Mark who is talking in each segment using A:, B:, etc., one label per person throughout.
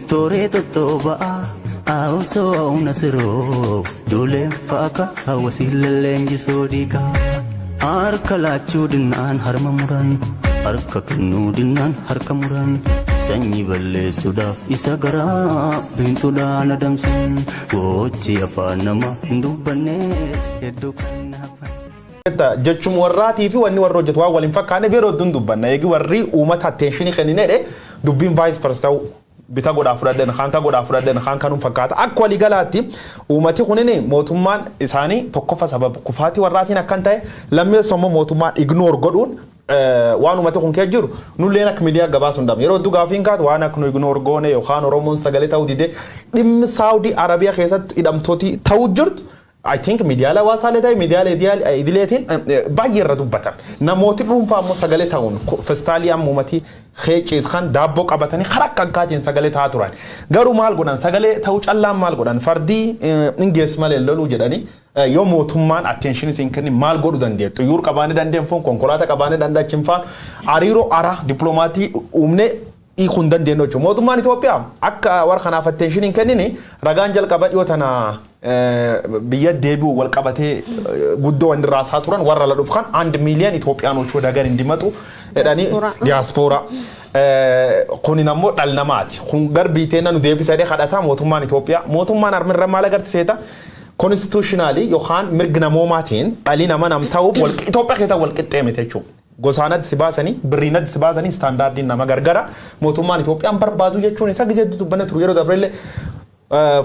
A: Tooree tottooba'a Awusoo nasiroo Ijoolleen faaka hawwasiin leenjisoo dhiigaa. Harka laachuu dinnaan harma muran, harka kennuu dinnaan harka muran, sanyii balleessuudhaaf isa garaa biintuudhaan adamsan, gochi afaan nama hin dubbannees hedduu kan hafan.
B: Jechuun warraatii fi wanni warra hojjetu waan waliin fakkaanne yeroo hedduun dubbanna. Eegi warri uummata attention kenninedhe, dubbiin vice versa ta'u bita godhaa fudhadhan, kaan ka godhaa fudhadhan, kaan kanuun fakkaata. Akka waliigalaatti uummati kunin mootummaan isaanii tokkoffa sababa kufaatii warraatiin akkan ta'e, lammeessoo immoo mootummaan ignore godhuun waan uummati kun keessa jiru nulleen akka miidiyaa gabaasuu hin dhabne. Yeroo hedduu gaafiin kaatu waan akka nu ignore goone yookaan Oromoon sagalee ta'uu dide, dhimmi Saawudii Arabiyaa keessatti hidhamtooti ta'uu jirtu, I think miidiyaalee hawaasaalee ta'e miidiyaalee idileetiin baay'ee irra dubbatan. Namooti dhuunfaa immoo sagalee ta'uun festaalii amma uummati heeciis kan daabboo qabatanii karaa akka akkaatiin sagalee ta'aa turan. Garuu maal godhan? Sagalee ta'uu callaan maal godhan? Fardii ingees malee loluu jedhanii, yoo mootummaan attention isin kenni maal godhuu dandeettu? Xuyyuur qabaannee dandeenyu, konkolaataa qabaannee danda'achiin faan hariiroo ara dippiloomaatii uumnee hiikuu hin dandeenyu jechuudha. Mootummaan Itoophiyaa akka warra kanaaf attention hin kennini ragaan jalqaba dhiyoo tana biyya deebi'u wal qabatee guddoo wanni raasaa turan warra la dhufu kan 1 miiliyoon Itoophiyaanoች ወደ ሀገር እንዲመጡ jedhanii diiyaaspooraa. Kunin ammoo dhal namaati. Kun garbiitee nu deebisa jedhee kadhataa mootummaan Itoophiyaa. Mootummaan armirra maal agarsiisa? Constitutionally yookaan mirgi namoomaatiin dhalli nama nam ta'uuf Itoophiyaa keessa wal qixxee miti jechuudha. Gosaanatti si baasanii, birriinatti si baasanii, standardiin nama gargara. Mootummaan Itoophiyaan barbaadu jechuun isa gisee dubbanne turu yeroo dabrellee,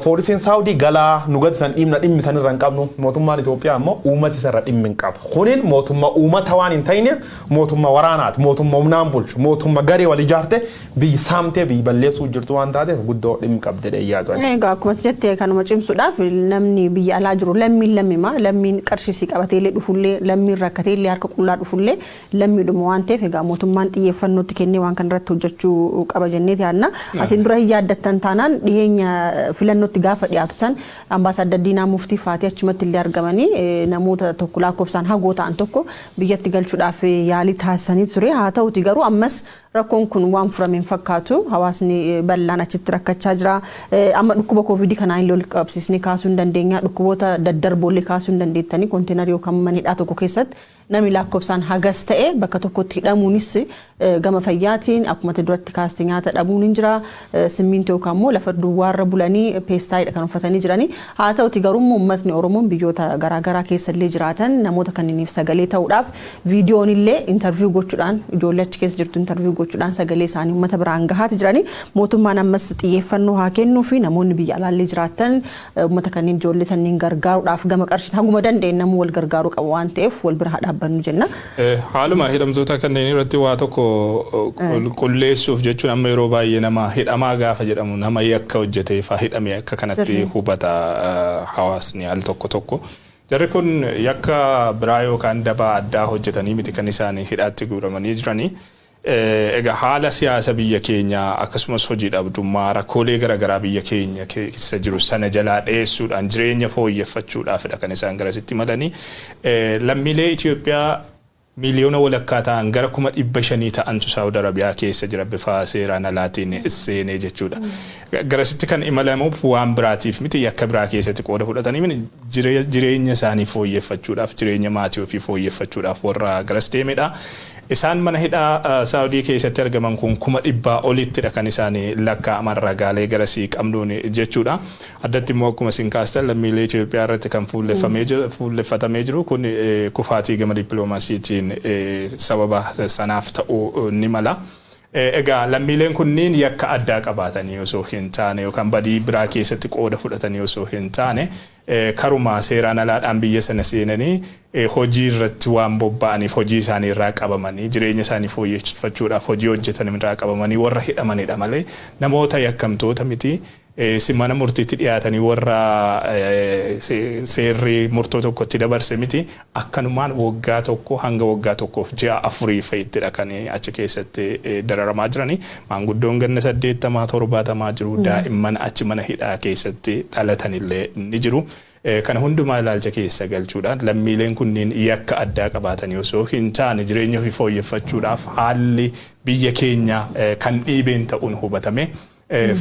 B: poolisiin Saawudii galaa nu gadi dhiibna, dhimmi san irra hin qabnu. Mootummaan Itoophiyaa immoo uummati isa irra dhimmi hin qabu. Kunin mootummaa uummata waan hin ta'ineef mootummaa waraanaati, mootummaa humnaan bulchu, mootummaa garee wal ijaarte biyyi saamtee biyyi balleessuu jirtu waan taateef guddoo dhimmi qabdi jedhee yaadu.
C: Egaa akkuma jette kanuma cimsuudhaaf, namni biyya alaa jiru lammiin lammima, lammiin qarshii sii qabateellee dhufullee, lammiin rakkateellee harka qullaa dhufullee lammiidhuma waan ta'eef, egaa mootummaan xiyyeeffannootti kennee waan kana irratti hojjechuu qaba jenneeti yaadna. Asiin dura hin yaaddattan taanaan, dhiyeenya filannootti gaafa dhiyaatu san Ambaasaadar Diinaa Muftii Faatii achumatti illee argamanii namoota tokko lakkoofsaan hagoo ta'an tokko biyyatti galchuudhaaf yaalii taasisanii ture. Haa ta'uti garuu ammas rakkoon kun waan furame hin fakkaatu. Hawaasni bal'aan achitti rakkachaa jira. Amma dhukkuba koovidii kanaan illee wal qabsiisnee kaasuu hin dandeenya. Dhukkuboota daddarboollee kaasuu hin dandeettanii, konteenarii yookaan mana hidhaa tokko keessatti namni lakkoofsaan hagas ta'e bakka tokkotti hidhamuunis gama fayyaatiin akkuma duratti kaaste nyaata dhabuun hin jira. Simmintoo yookaan immoo lafa duwwaarra bulanii peestaalidha kan uffatanii jiranii. Haa ta'uti garuu uummatni Oromoon biyyoota garaagaraa keessa illee jiraatan namoota kanneeniif sagalee ta'uudhaaf viidiyoon illee interview gochuudhaan, ijoollee achi keessa jirtu interview gochuudhaan sagalee isaanii uummata biraan gahaati jiranii. Mootummaan ammas xiyyeeffannoo haa kennuu fi namoonni biyya alaallee jiraatan uummata kanneen, ijoollee kanneen gargaaruudhaaf gama qarshii haguma danda'e namuu wal gargaaruu qaba waan ta'eef wal bira haa dhaabbannu jenna.
D: Haaluma hidhamtoota kanneen irratti waa tokko qulqulleessuuf jechuun, amma yeroo baay'ee nama hidhamaa gaafa jedhamu nama yakka hojjetee faa hidhame akka kanatti hubata hawaasni al tokko tokko. Jarri kun yakka biraa yookaan dabaa addaa hojjetanii miti kan isaan hidhaatti guuramanii jiranii. Egaa haala siyaasa biyya keenyaa akkasumas hojii dhabdummaa, rakkoolee garaagaraa biyya keenya keessa jiru sana jalaa dheessuudhaan jireenya fooyyeffachuudhaafidha kan isaan garasitti malanii. Lammiilee Itoophiyaa 1.5 miliyoona ta'an, gara 500,000 ta'antu Saawud Arabiyaa keessa jira bifa seeraan alaatiin seenee jechuudha. Garasitti kan imalamuuf waan biraatiif miti, yakka biraa keessatti qooda fudhatanii jireenya isaanii fooyyeffachuudhaaf, jireenya maatii ofii fooyyeffachuudhaaf warra garas deemedha. Isaan mana hidhaa Saawudii keessatti argaman kun 100,000 olittidha kan isaan lakkaa'aman ragaalee garasii qabnuun jechuudha. Addatti immoo akkuma isin kaastan lammiilee Itoophiyaa irratti kan fuulleffatamee jiru kun kufaatii gama dippiloomaasiitiin sababa sanaaf ta'uu ni mala. Egaa lammiileen kunniin yakka addaa qabaatanii osoo hin taane yookaan badii biraa keessatti qooda fudhatanii osoo hin taane, karuma seeraan alaadhaan biyya sana seenanii hojii irratti waan bobba'aniif hojii isaanii irraa qabamanii, jireenya isaanii fooyyeffachuudhaaf hojii hojjetan irraa qabamanii warra hidhamanidha malee namoota yakkamtoota miti. Si mana murtiitti dhiyaatanii warra seerri murtoo tokkotti dabarse miti. Akkanumaan waggaa tokko hanga waggaa tokkoof ji'a afurii fa'ittidha kan achi keessatti dararamaa jiranii. Maanguddoon ganna 80, 70 jiru, daa'imman achi mana hidhaa keessatti dhalatanillee ni jiru. Kana hundumaa ilaalcha keessa galchuudhaan, lammiileen kunniin yakka addaa qabaatanii osoo hin taane jireenya ofii fooyyeffachuudhaaf haalli biyya keenya kan dhiibeen ta'uun hubatame.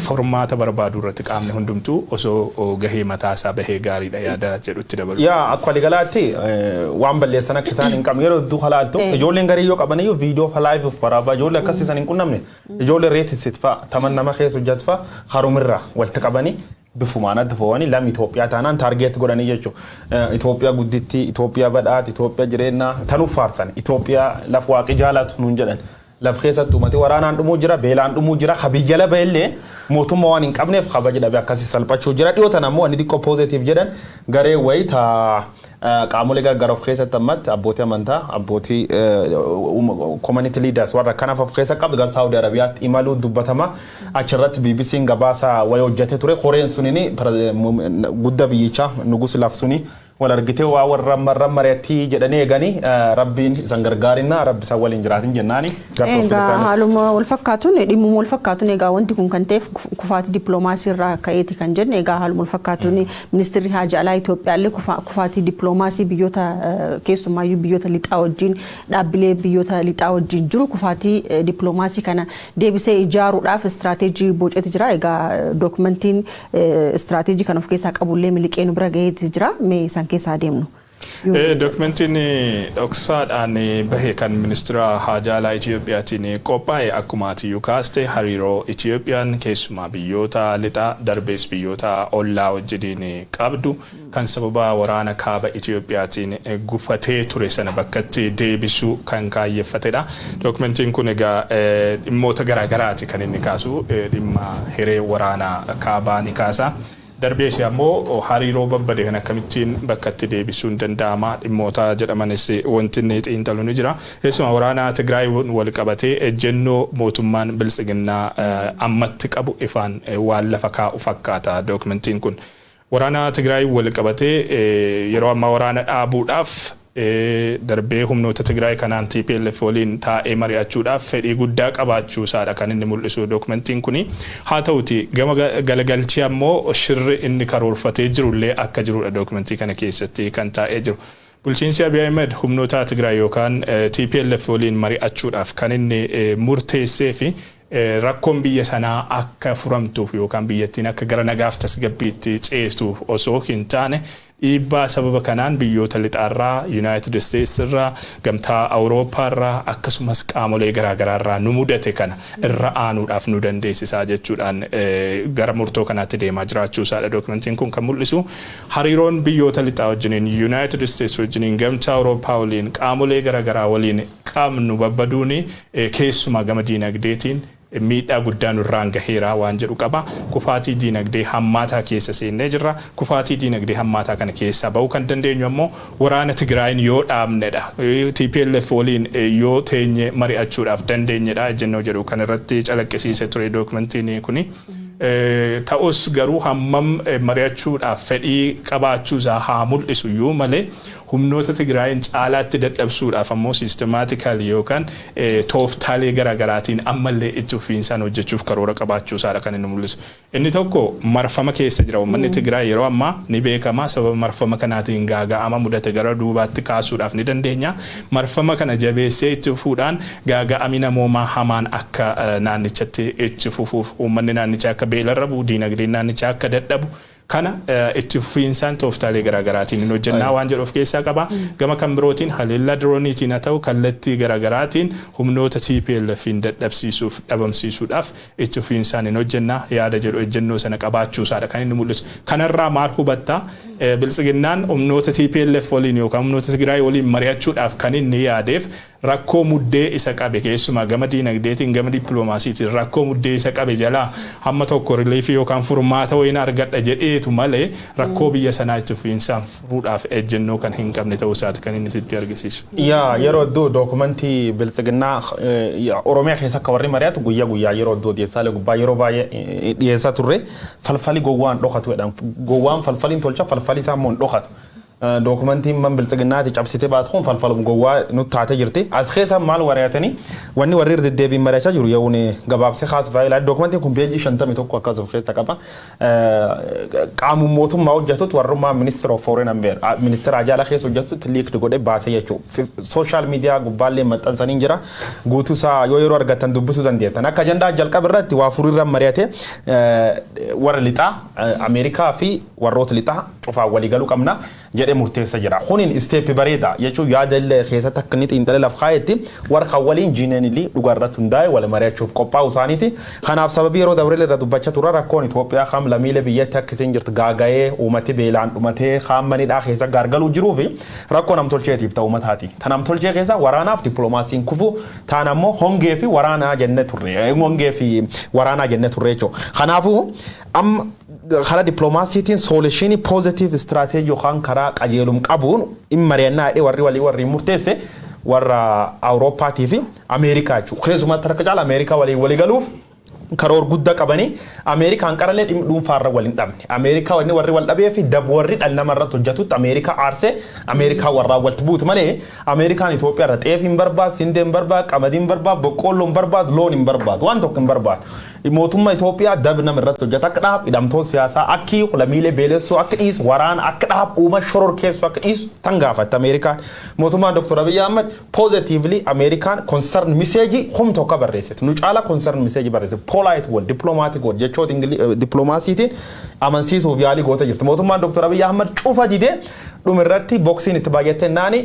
D: Furmaata barbaadu irratti qaamni hundumtuu osoo gahee mataa isaa bahee gaariidha yaada jedhutti dabalu.
B: Yaa, akka waliigalaatti waan balleessan akka isaan hin qabne yeroo hedduu halaaltu ijoolleen garii yoo qaban iyyuu viidiyoo fa live of waraabaa ijoollee akkasii isaan hin qunnamne, ijoollee reetisit fa'a taman nama keessa hojjetu fa'a harumirraa walitti qabanii bifumaan adda fo'anii lama Itoophiyaa taanaan target godhanii jechuudha. Itoophiyaa gudditti, Itoophiyaa badhaati, Itoophiyaa jireenyaa tanuuf faarsan, Itoophiyaa laf waaqi jaalatu nuun jedhan. Laf keessatti uummati waraanaan dhumuu jira, beelaan dhumuu jira, kabiyya laba illee mootummaa waan hin qabneef kabaja dhabe akkasii salphachuu jira. Dhiyootan ammoo wanni xiqqoo positive jedhan garee wayii ta qaamolee gargaara of keessatti ammatti abbootii amantaa, abbootii community leaders warra akkanaaf of keessa qabdu gara Saawudi Arabiyaatti imaluu dubbatama. Achirratti BBC'n gabaasa wayii hojjetee ture. Koreen sunini guddaa biyyichaa nugus laf suni wal argitee waa warra marra mari'attii jedhanii eeganii, rabbiin isan gargaarinna, rabbi isaan waliin jiraatin jennaani.
C: Egaa haaluma wal fakkaatuun, dhimmuma wal fakkaatuun, egaa wanti kun kan ta'eef kufaatii dippiloomaasii irraa ka'eeti kan jenne. Egaa haaluma wal fakkaatuun ministeerri haajaa alaa Itoophiyaa illee kufaatii dippiloomaasii biyyoota, keessumaayyuu biyyoota lixaa wajjin, dhaabbilee biyyoota lixaa wajjin jiru, kufaatii dippiloomaasii kana deebisee ijaaruudhaaf istiraateejii boceeti jira. Egaa dookumentiin istiraateejii kan of keessaa qabullee miliqee nu bira gaheeti jira. Mee isaan keessaa adeemnu.
D: Dookumentiin dhoksaadhaan bahe kan ministeera haajaa alaa Itiyoophiyaatiin qophaa'e akkuma ati kaaste hariiroo Itiyoophiyaan keessumaa biyyoota lixaa darbees biyyoota ollaa wajjiniin qabdu kan sababa waraana kaaba Itiyoophiyaatiin gufatee ture sana bakkatti deebisuu kan kaayyeffatedha. Dookumentiin kun egaa dhimmoota garaagaraati kan inni kaasu, dhimma hiree waraanaa kaabaa ni kaasa. Darbees ammoo hariiroo babbade kan akkamittiin bakkatti deebisuun danda'ama dhimmoota jedhamanis wanti inni xiinxalu ni jira. Keessumaa waraana Tigraay wal qabatee ejjennoo mootummaan biltsiginnaa ammatti qabu ifaan waan lafa kaa'u fakkaata dookumentiin kun. Waraana Tigraay wal qabatee yeroo ammaa waraana dhaabuudhaaf, darbee humnoota Tigraay kanaan TPLF waliin taa'ee mari'achuudhaaf fedhii guddaa qabaachuu isaadha kan inni mul'isu dookumentiin kuni. Haa ta'uti gama galagalchii ammoo shirri inni karoorfatee jirullee akka jirudha dookumentii kana keessatti kan taa'ee jiru. Bulchiinsi Abiy Ahmed humnoota Tigraay yookaan TPLF waliin mari'achuudhaaf kan inni murteessee fi rakkoon biyya sanaa akka furamtuuf yookaan biyyattiin akka gara nagaaf tasgabbiitti ceetuuf osoo hin taane, dhiibbaa sababa kanaan biyyoota lixaarraa, United States irraa, gamtaa Awurooppaarraa akkasumas qaamolee garaagaraarraa nu mudate kana irra aanuudhaaf nu dandeessisaa jechuudhaan gara murtoo kanaatti deemaa jiraachuu isaadha dookumentiin kun kan mul'isu. Hariiroon biyyoota lixaa wajjiniin, United States wajjiniin, gamtaa Awurooppaa waliin, qaamolee garaagaraa waliin qabnu babbaduun keessumaa gama diinagdeetiin miidhaa guddaa nurraan gaheera waan jedhu qaba. Kufaatii diinagdee hammaataa keessa seennee jirra. Kufaatii diinagdee hammaataa kana keessaa bahuu kan dandeenyu ammoo waraana Tigraayin yoo dhaabnedha. TPLF waliin yoo teenye mari'achuudhaaf dandeenyedha ejjennoo jedhu kan irratti calaqqisiisee ture dookumentiin kuni. Ta'us garuu hammam mari'achuudhaaf fedhii qabaachuusaa haa mul'isu iyyuu malee, humnoota Tigraayin caalaatti dadhabsuudhaaf ammoo systematically yookaan tooftaalee garaagaraatiin ammallee itti fufiinsaan hojjechuuf karoora qabaachuusaadha kan inni mul'isu. Inni tokko marfama keessa jira. Uummanni Tigraay yeroo ammaa ni beekama. Sababa marfama kanaatiin gaaga'ama mudate gara duubaatti kaasuudhaaf ni dandeenya. Marfama kana jabeessee itti fufuudhaan gaaga'ami namoomaa hamaan akka naannichatti itti fufuuf, uummanni naannichaa akka beelarra bu'u, diinagdeen naannichaa akka dadhabu kana itti fufiinsaan tooftaalee garaagaraatiin hin hojjennaa waan jedhu of keessaa qaba. Gama kan birootiin haleellaa dirooniitiin haa ta'u kallattii garaagaraatiin humnoota TPLF hin dadhabsiisuuf, dhabamsiisuudhaaf itti fufiinsaan hin hojjennaa yaada jedhu ejjennoo sana qabaachuusaadha kan inni mul'isu. Kanarraa maal hubattaa? Biltsiginnaan humnoota TPLF waliin yookaan humnoota Tigraay waliin mari'achuudhaaf kan inni yaadeef rakkoo muddee isa qabe, keessumaa gama diinagdeetiin, gama dippiloomaasiitiin rakkoo muddee isa qabe jalaa hamma tokko relief yookaan furmaata wayiin argadha jedheetu malee rakkoo biyya sanaa itti fufiinsaan furuudhaaf ejjennoo kan hin qabne ta'uu isaati kan inni sitti argisiisu.
B: Yaa, yeroo hedduu dookumentii biltsiginnaa Oromiyaa keessa akka warri mari'atu guyyaa guyyaa yeroo hedduu odeessaalee gubbaa yeroo baay'ee dhiyeessaa turre. Falfali gowwaan dhokatu jedhan. Gowwaan falfaliin tolcha, falfali isaa immoo hin dhokatu. Dookumentiin man biltsiginnaati cabsitee baatu kun falfalum gowwaa nutti taatee jirti. As keessa maal wari'atanii wanni warri irra deddeebiin mari'achaa jiru yoo gabaabsee kaasuuf ilaali. Dookumentiin kun peejii 51 akkas of keessa qaba. Qaamuma mootummaa hojjetutti warrummaa Minister of Foreign Affairs, ministeera ajaala keessa hojjetutti leaked godhee baasee jechuudha. Social media gubbaallee maxxansanii jira. Guutuu isaa yoo yeroo argattan dubbisuu dandeettan. Akka ajandaa jalqaba irratti waa afurii mari'ate: warra lixaa, Ameerikaa fi warroota lixaa cufaan waliigaluu qabna jedhee murteessa jira. Kuniin step bareeda jechuun yaada illee keessatti akka inni xiinxalee laf kaayetti warra kan waliin genuinely dhugaa irratti hundaa'e wal mari'achuuf qophaa'u isaaniiti. Kanaaf sababii yeroo dabree irra dubbachaa turre, rakkoon Itoophiyaa kam lammiilee biyyatti akka isin jirtu gaaga'ee, uummati beelaan dhumatee, kaan manidhaa keessa gargaluu jiruu fi rakkoo namtolcheetiif ta'u uummataati. Ta namtolchee keessa waraanaaf dippiloomaasiin kufu taan ammoo hongee fi waraanaa jennee turre. Hongee fi waraanaa jennee turre jechuudha. Kanaafuu amma karaa dippiloomaasiitiin solution positive strategy yookaan karaa qajeelum qabuun hin mari'annaa jedhee warri walii warri murteesse warra Awurooppaatii fi Ameerikaa jechuudha. Keessumatti harka caala Ameerikaa waliin walii galuuf karoor guddaa qabanii. Ameerikaan qarallee dhimma dhuunfaarra wal hin dhabne. Ameerikaa wanni warri wal dhabee fi dab warri dhala namarratti hojjetutti Ameerikaa aarsee Ameerikaa warraa walitti buutu malee Ameerikaan Itoophiyaa irra xeefii hin barbaadu, sindee hin barbaadu, qamadii hin barbaadu, boqqoolloo hin barbaadu, loon hin barbaadu, waan tokko hin barbaadu. Mootummaa Itoophiyaa dab nama irratti hojjetu akka dhaab, hidhamtoota siyaasaa akki lammiilee beelessuu akka dhiisu, waraana akka dhaab, uuma shororkeessuu akka dhiisu tan gaafatte Ameerikaan. Mootummaan Dr. Abiyyi Ahmad positively Ameerikaan concern message hum tokko barreessite. Nu caala concern message barreessite. Polite word, diplomatic word, jechoota dippiloomaasiitiin amansiisuuf yaalii goota jirti. Mootummaan Dr. Abiyyi Ahmad cufa didee dhumirratti boksiin itti baay'attee naani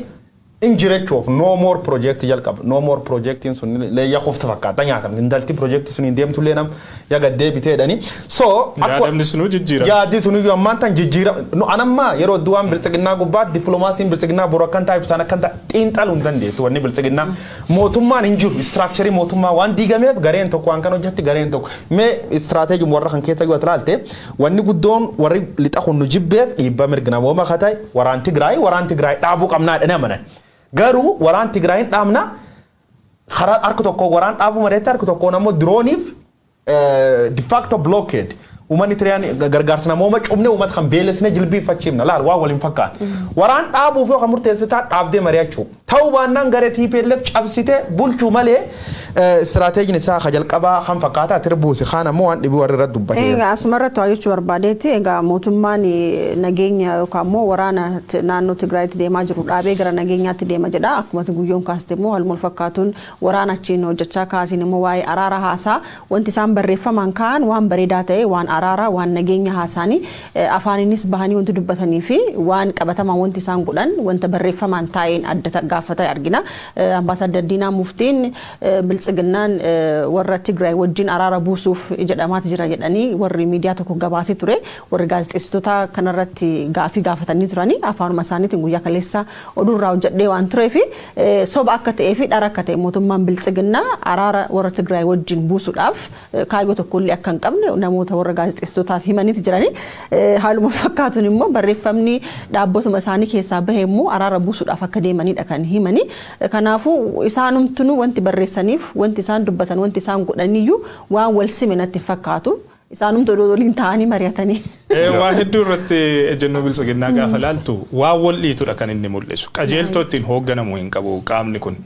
B: injirechuuf no more project jalqaba. No more projectiin sun leeyya kofta fakkaata nyaatam. Indalti project sun hin deemtullee nam ya gaddee bitee jedhani. So
D: Yaadamni sunuu jijjiirama.
B: Yaaddi suniyyuu ammaan tan jijjiira. No, anamma yeroo du'aan biltsiginnaa gubbaa dippiloomaasiin biltsiginnaa boru akkan ta'a, ibsaan akkan ta'a xiinxaluu hin dandeettu. Wanni biltsiginnaa mootummaan hin jiru, structure mootummaa waan diigameef gareen tokko waan kan hojjetti, gareen tokko mee istiraateejii warra kan keessa yoo ilaalte, wanni guddoon warri lixa kun nu jibbeef dhiibbaa mirga namooma akka ta'e waraan Tigraay dhaabuu qabnaa jedhanii amanan. Garuu waraan Tigraayin dhaabna karaa harka tokko waraan dhaabuu mareetti, harka tokkoon ammoo dirooniif de facto blockade, uummanni Tiriyaan gargaarsa namooma cubne, uummata kan beelesne jilbiiffachiifna laal waan waliin fakkaatu. Waraan dhaabuuf yoo kan murteessitaa dhaabdee mari'achuu. Ta'uu baannaan garee TPLF cabsitee bulchuu malee istiraateejiin isaa ka jalqabaa kan fakkaataa tirbuusi kaan ammoo waan dhibii warri irratti dubbatee.
C: Egaa asuma irratti waa jechuu barbaadeetti, egaa mootummaan nageenya yookaan immoo waraana naannoo Tigraayitti deemaa jiru dhaabee gara nageenyaatti deema jedha. Akkuma guyyoon kaaste immoo haaluma wal fakkaatuun waraana achiin hojjechaa kaasiin immoo waa'ee araara haasaa. Wanti isaan barreeffamaan ka'an waan bareedaa ta'e, waan araaraa, waan nageenya haasaanii afaaninis bahanii wanti dubbatanii fi waan qabatamaan wanti isaan godhan wanta barreeffamaan taa'een adda gaafa ta'e argina. Ambaasaadar Diinaa Muftiin biltsiginnaan warra Tigraay wajjin araara buusuuf jedhamaati jira jedhanii warri miidiyaa tokko gabaasee ture. Warri gaazexeessitoota kanarratti gaafii gaafatanii turanii afaanuma isaaniitiin guyyaa kaleessa oduurraa hojjedhee waan tureef, soba akka ta'ee fi dhara akka ta'e, mootummaan biltsiginnaa araara warra Tigraay wajjin buusuudhaaf kaayyoo tokkollee akka hin qabne namoota warra gaazexeessitootaaf himaniiti jiranii. Haaluma fakkaatuun immoo barreeffamni dhaabbatuma isaanii keessaa bahe immoo araara buusuudhaaf akka deemanidha kan himanii. Kanaafuu isaanumtinuu wanti barreessaniif, wanti isaan dubbatan, wanti isaan godhaniyyuu waan wal sime natti fakkaatu. Isaanumtu waliin ta'anii mari'atanii.
D: Waa hedduu irratti ejjennoo biltsiginnaa gaafa laaltu waan wal dhiitudha kan inni mul'isu. Qajeeltoo ittiin hoogganamu hin qabu qaamni kun.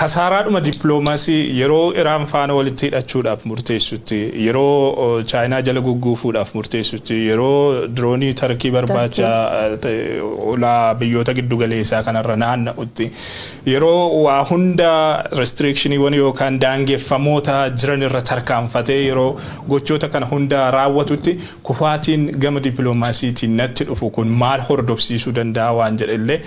D: Kasaaraadhuma dippiloomaasii yeroo Iraan faana walitti hidhachuudhaaf murteessutti, yeroo Chaayinaa jala gugguufuudhaaf murteessutti, yeroo diroonii Tarkii barbaacha olaa biyyoota giddu galeessaa kanarra naanna'utti, yeroo waa hunda restrictioniiwwan yookaan daangeffamoota jiran irra tarkaanfatee yeroo gochoota kana hunda raawwatutti, kufaatiin gama dippiloomaasiitiin natti dhufu kun maal hordofsiisuu danda'a waan jedhellee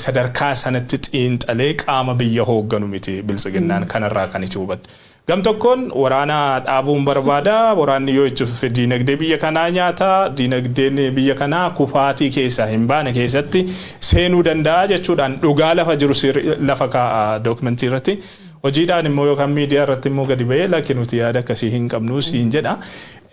D: sadarkaa sanatti xiinxalee qaama biyya hoogganu miti biltsiginnaan, kanarraa kan itti hubattu. Gam tokkoon waraana dhaabuun barbaada. Waraanni yoo itti fufe diinagdee biyya kanaa nyaata. Diinagdeen biyya kanaa kufaatii keessaa hin baane keessatti seenuu danda'a jechuudhaan dhugaa lafa jiru lafa kaa'a dookumentii irratti. Hojiidhaan immoo yookaan miidiyaa irratti immoo gadi ba'ee lakki, nuti yaada akkasii hin qabnu siin jedha.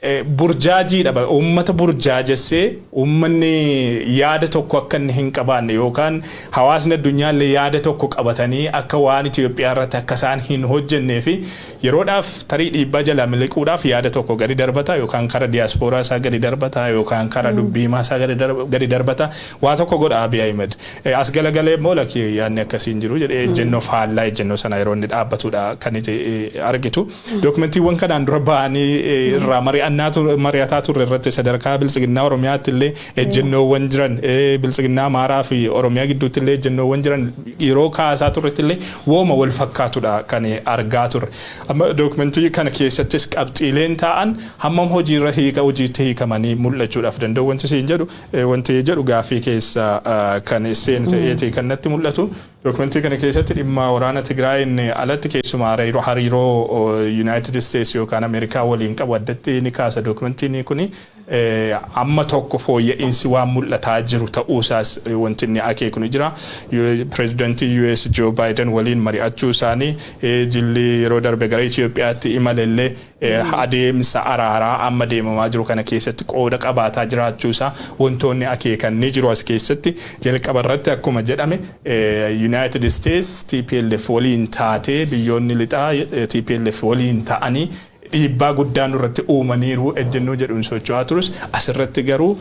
D: Burjaajiidha. Uummata burjaajessee uummanni yaada tokko akka inni hin qabaanne yookaan hawaasni addunyaallee yaada tokko qabatanii akka waan Itoophiyaa irratti akka isaan hin hojjennee fi yeroodhaaf tarii dhiibbaa jalaa miliquudhaaf yaada tokko gadi darbata, yookaan kara diyaaspooraa isaa gadi darbata, yookaan kara dubbiimaa isaa gadi darbata, waa tokko godha Abiy Ahmed. As galagalee immoo lakki, yaadni akkasii hin jiru jedhee ejjennoo faallaa ejjennoo sana yeroo inni dhaabbatudha kan itti argitu. Dookumentiiwwan kanaan dura ba'anii irraa mari'ataa turre irratti sadarkaa Biltsiginnaa Oromiyaatti illee ejjennoowwan jiran, Biltsiginnaa Amaaraa fi Oromiyaa gidduutti illee ejjennoowwan jiran yeroo kaasaa turretti illee wooma wal fakkaatudha kan argaa turre. Amma dookumentii kana keessattis qabxiileen taa'an hammam hojiirra hiika hojiitti hiikamanii mul'achuudhaaf danda'u wanti siin jedhu, wanti jedhu gaaffii keessa kan seenu ta'eeti kan natti mul'atu. Dookumentii kana keessatti dhimma waraana Tigraayin alatti keessumaa hariiroo United States yookaan Ameerikaa waliin qabu addatti ni kaasa. Dookumentiin kuni amma tokko fooyya'insi waan mul'ataa jiru ta'uusaas wanti inni akeeku ni jira. Pireezidantii US Joe Biden waliin mari'achuu isaanii, jilli yeroo darbe gara Itoophiyaatti imalellee adeemsa araaraa amma deemamaa jiru kana keessatti qooda qabaataa jiraachuusaa wantoonni akeekan ni jiru as keessatti. Jalqaba irratti akkuma jedhame United States TPLF waliin taatee, biyyoonni lixaa TPLF waliin ta'anii dhiibbaa guddaa nurratti uumaniiru ejjennoo jedhuun socho'aa turus, asirratti garuu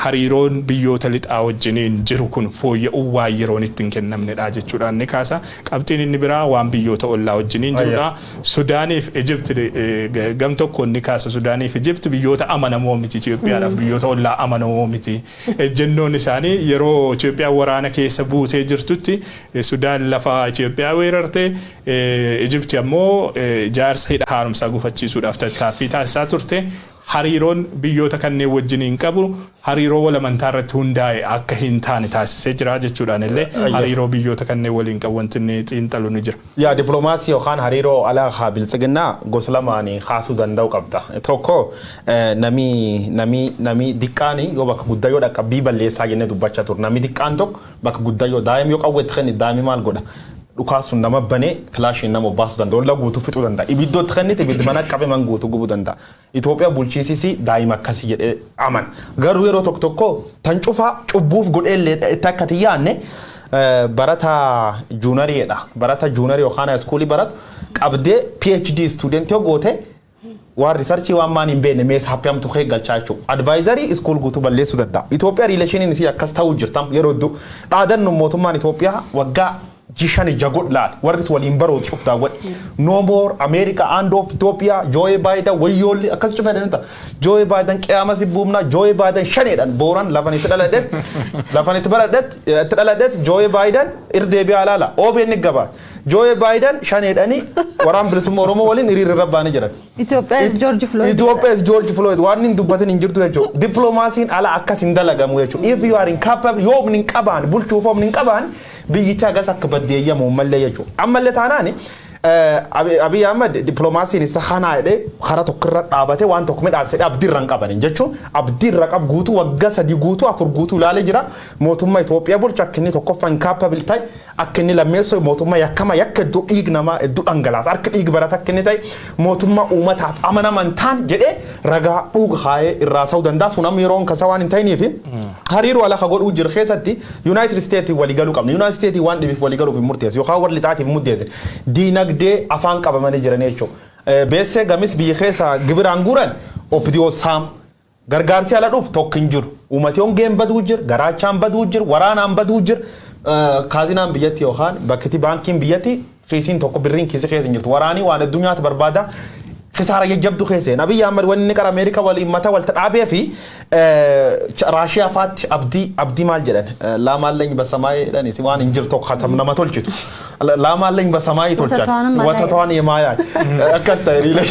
D: hariiroon biyyoota lixaa wajjiniin jiru kun fooyya'uu waan yeroon itti hin kennamnedha jechuudhaan ni kaasa. Qabxiin inni biraa waan biyyoota ollaa wajjiniin jirudha. Sudaaniif Ijipt gam tokkoon ni kaasa. Sudaaniif Ijipt biyyoota amanamoo miti Itoophiyaadhaaf, biyyoota ollaa amanamoo miti. Ejjennoon isaanii yeroo Itoophiyaan waraana keessa buutee jirtutti Sudaan lafa Itoophiyaa weerarte, Ijipti ammoo ijaarsa hidha haaromsaa gufachiisuudhaaf tattaaffii taasisaa turte. Hariiroon biyyoota kanneen wajjiniin qabu hariiroo wal amantaa irratti hundaa'e akka hin taane taasisee jira jechuudhaan illee hariiroo biyyoota kanneen waliin qabu wanti inni xiinxalu ni jira.
B: Yaa, dippiloomaasii yookaan hariiroo alaa haa Biltsiginnaa gosa lamaan kaasuu danda'u qabda. Tokko, nami diqqaani yoo bakka guddaa yoo dhaqqabbii balleessaa jennee dubbachaa turre. Nami diqqaan tokko bakka guddaa yoo daa'im yoo qawwee itti kenne, daa'imni maal godha? Dhukaasuun nama banee kilaashiin nama obbaasuu danda'a. Olla guutuu fixuu danda'a. Ibiddoo itti kennite ibiddi mana qabe man guutuu gubuu danda'a. Itoophiyaa bulchiisisi daa'ima akkasii jedhee aman. Garuu yeroo tokko tokko tan cufaa cubbuuf godhee illee itti akka yaanne barata junioriidha. Barata junior yookaan schoolii baratu qabdee PhD student yoo goote, waan researchii waan maan hin beekne meeshaa haphee kee galchaa jechuudha. Advisorii school guutuu balleessuu danda'a. Itoophiyaa relationiin isii akkas ta'uu jirta yeroo hedduu. Dhaadannu mootummaan Itoophiyaa waggaa jishan ija godh laal warri waliin barootu cuf daawwadhe. No more America and of Ethiopia, Joe Biden wayyoolli akkas cufa jedhani. Joe Biden qiyaama si buumna, Joe Biden shaneedhaan booran lafan itti dhaladhet, lafan itti baradhet itti dhaladhet. Joe Biden irdeebi'aa laala OBN gabaa Joe Biden shaneedhani waraan bilisummaa Oromoo waliin hiriirra rabbaanii jiran.
C: Itoophiyaa is George Floyd.
B: Itoophiyaa is George Floyd waan hin dubbatin hin jirtu jechuudha. Dippiloomaasiin ala akkas hin dalagamu jechuudha. If you are incapable, yoo humni hin qabaan bulchuuf humni hin qabaan, biyyittii hagas akka baddeeyyamu mallee jechuudha. Ammallee taanaani Abiy Ahmed dippiloomaasiin isa kanaa jedhee karaa tokkorra dhaabatee waan tokko midhaasee abdiirra hin qaban jechuun abdiirra qab guutuu waggaa 3 guutuu 4 guutuu ilaalee jira. Mootummaa Itoophiyaa bulchu akka inni tokkoffaa incapable ta'e, akka inni lammeessoo mootummaa yakkama yakka hedduu dhiig namaa hedduu dhangalaasa harka dhiig barata akka inni ta'e, mootummaa uummataaf amanaman taan jedhee ragaa dhuga kaayee irraa sa'uu danda'a. Sun amma yeroon kasa waan hin ta'iniif hariiroo ala ka godhuu jiru keessatti United States waliigaluu qabna. United States waan dhibiif waliigaluuf hin murteessu yookaan warri lixaatiif hin murteessu. Diinagdee afaan qabamanii jiran jechuudha. Beessee gamis biyya keessa gibiraan guuran OPDO saam gargaarsi ala dhuuf tokko hin jiru. Uummati hongeen baduu jira, garaachaan baduu jira, waraanaan baduu jira. Kaazinaan biyyatti yookaan bakkiti baankiin biyyatti kiisiin tokko birriin kiisii keessa hin jirtu. Waraanii waan hedduu nyaata barbaada. Kisaara jajjabdu keessa. Abiy Ahmed wanni inni qara Ameerikaa waliin mata walta dhaabee fi Raashiyaa faatti abdii maal jedhan, laamaalleen basamaayii jedhanis waan hin jirtu tokko nama tolchitu. Laamaalleen basamaayii tolchan. Watatawaan yemaayaa. Akkas ta'e riila.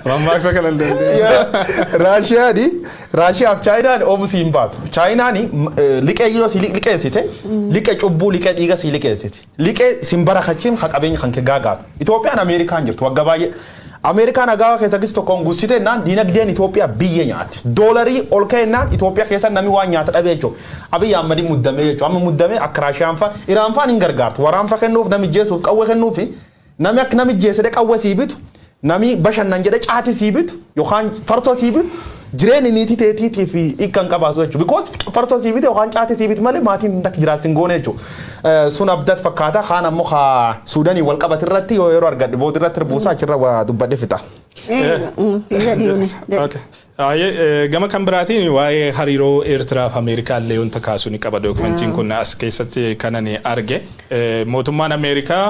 D: Mammaaksa kana hin dandeessu.
B: Raashiyaani Raashiyaaf Chaayinaan oomisii hin baatu. Chaayinaan liqee yoo si liqeessite, liqee cubbuu, liqee dhiiga si liqeessiti. Liqee sin barakachiin ka qabeenya kan kee gaagaatu. Itoophiyaan Ameerikaan jirtu waggaa baay'ee. Ameerikaan hagaa keessa gis tokkoon gussite naan diinagdeen Itoophiyaa biyya nyaatti. Doolarii ol ka'ennaan Itoophiyaa keessa namni waan nyaata dhabee jechuudha. Abiy Ahmad muddamee jechuudha. Amma muddamee akka Raashiyaan fa'a Iraan fa'aan hin gargaartu. Waraan fa'a kennuuf, nami jeesuuf qawwee kennuufi, nami akka nami jeesee qawwee sii bitu. Nami bashannan jedhe caati sii bitu yookaan farsoo sii bitu jireenya niitii teetiitii fi hiikkan qabaatu jechuudha. Because farsoo sii bite yookaan caatii sii bitu malee maatiin takka jiraas hin goone jechuudha. Sun abdat fakkaata. Kaan ammoo haa Suudanii wal qabate irratti yoo yeroo argadhe booda irratti buusaa achirra waa dubbadhe fixa.
D: Gama kan biraatiin waa'ee hariiroo Eertiraa fi Ameerikaa illee wanta kaasuu ni qaba dookumentiin kun as keessatti kan ani arge. Mootummaan Ameerikaa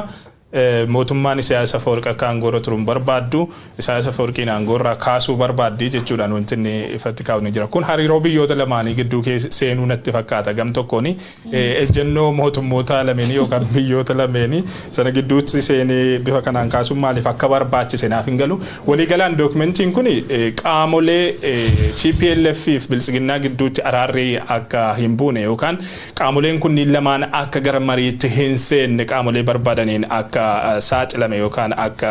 D: mootummaan Isaayyaas Afwerqii akka aangoorra turuun barbaaddu, Isaayyaas Afwerqiin aangoorraa kaasuu barbaaddi jechuudhaan wanti inni ifatti kaa'u ni jira. Kun hariiroo biyyoota lamaanii gidduu seenuu natti fakkaata. Gam tokkoon ejjennoo mootummoota lameenii yookaan biyyoota lameenii sana gidduutti seenee bifa kanaan kaasuun maaliif akka barbaachise naaf hin galu. Waliigalaan dookumentiin kun qaamolee TPLF fi Biltsiginnaa gidduutti araarri akka hin buune yookaan qaamoleen kunniin lamaan akka gara mariitti hin seenne qaamolee barbaadaniin akka saaxilame yookaan akka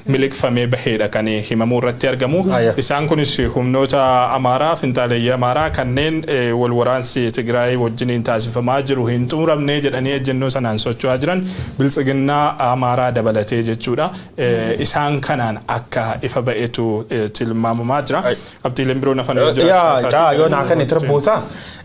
D: miliqfamee baheedha kan himamuu irratti argamu. Isaan kunis humnoota Amaaraa, finxaaleeyyii Amaaraa kanneen wal waraansi Tigraay wajjiniin taasifamaa jiru hin xumuramne jedhanii ejjennoo sanaan socho'aa jiran, Biltsiginnaa Amaaraa dabalatee jechuudha. Isaan kanaan akka ifa ba'etu tilmaamamaa jira. Qabxiileen biroo nafan yoo
B: jiraatu. Yaa yoo naa kenni tirbuusaa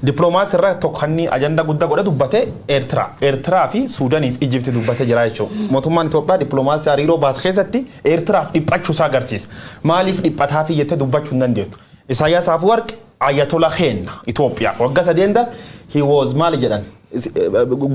B: dippiloomaasii irra tokko kan ajanda guddaa godhe dubbate Eertiraa. Eertiraa fi Suudaanii fi Ijipti dubbate jira jechuudha. Mootummaan Itoophiyaa dippiloomaasii hariiroo baase keessatti Eertiraaf dhiphachuu isaa agarsiisa. Maaliif dhiphataa fi jettee dubbachuu hin dandeettu. Isaayyaas Afwerqi ayatola keenna Itoophiyaaf. Waggaa 3 dar he was maali jedhan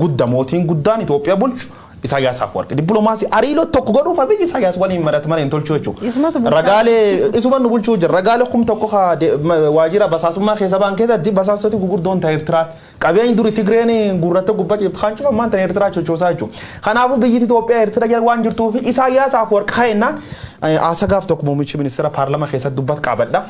B: gudda mootiin guddaan Itoophiyaa bulchu Isaayyaas Afwerqi. Dippiloomaasii hariiroo tokko godhuuf Abiyyi Isaayyaas waliin mari'atu malee hin tolchu jechuudha. Ragaalee isuma nu bulchuu jira. Ragaalee 1000 waajjira basaasummaa keessa ba'an keessatti basaastoti gurguddoon ta'e Eertiraati. Qabeenyi duri Tigreen gurratta gubbaa jirtu kan cufa maanta Eertiraa sochoosaa jechuudha. Kanaafuu biyyi Itoophiyaa Eertiraa jala waan jirtuuf Isaayyaas Afwerqi ka'ennaan haasa gaaf tokko muummichi ministeera paarlama keessatti dubbat qabadha.